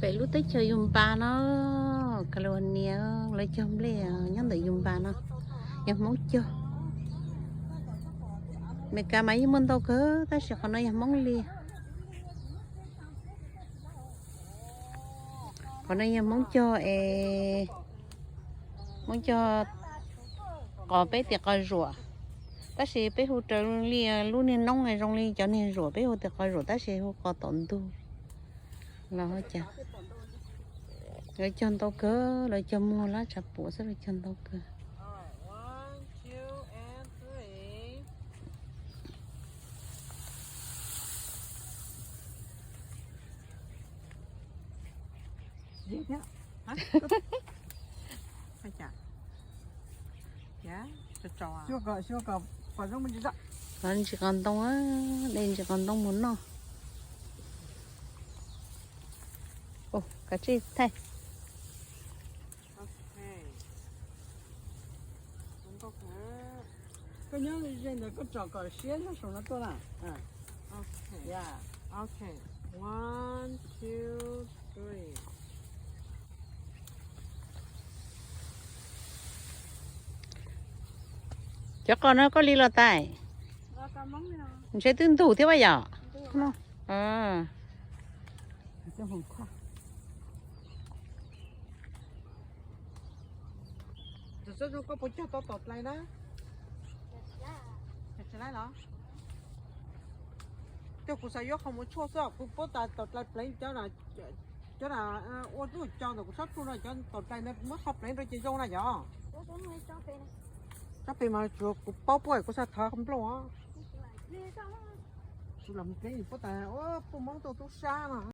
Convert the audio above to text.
Pem lub teb chaws Yus Npas no, California, lawv cog nplej nyob ntawm Yus Npas no, yog Hmoob cog. Amelikas mas yeej muaj ntau kawg tab sis qhov no yog Hmoob li. Qhov no yog Hmoob cog es, Hmoob cog qos peb tias qos zuam, tab sis peb hu raws li lub niag noob zoo li cov niag zuam peb hu tias qos zuam tab sis hu qos tom ntug los cas. Lawv cog ntau kawg, lawv cog muag lab tsav puam xwb lawv cog ntau kawg. Ntsis qos ntoo, de ntsis qos ntoo mus noj. Kav tsij thaij. Koj nyob ze ntawd koj tsom kom siab nyob saum no tuaj na. Cov qos no koj li los tais? Ntshe twb ntug thiab vaj yom. Koj puas cog tau tom dlai na? Tsis laib los? Cog kuv xav yuav qhov mus tshuaj xwb, kuv puab tas tom dlai pleev cov, cov ua lub co ntawm kuv sab plhu no cov tom dlai ntawd muab qhov pleev rau ces zoo na yom. Tsob pem mas tsuas kuv paub puab kuv xav thov nplooj os. Kuv los pleev puab tas puab Hmoob tuaj tub sab no.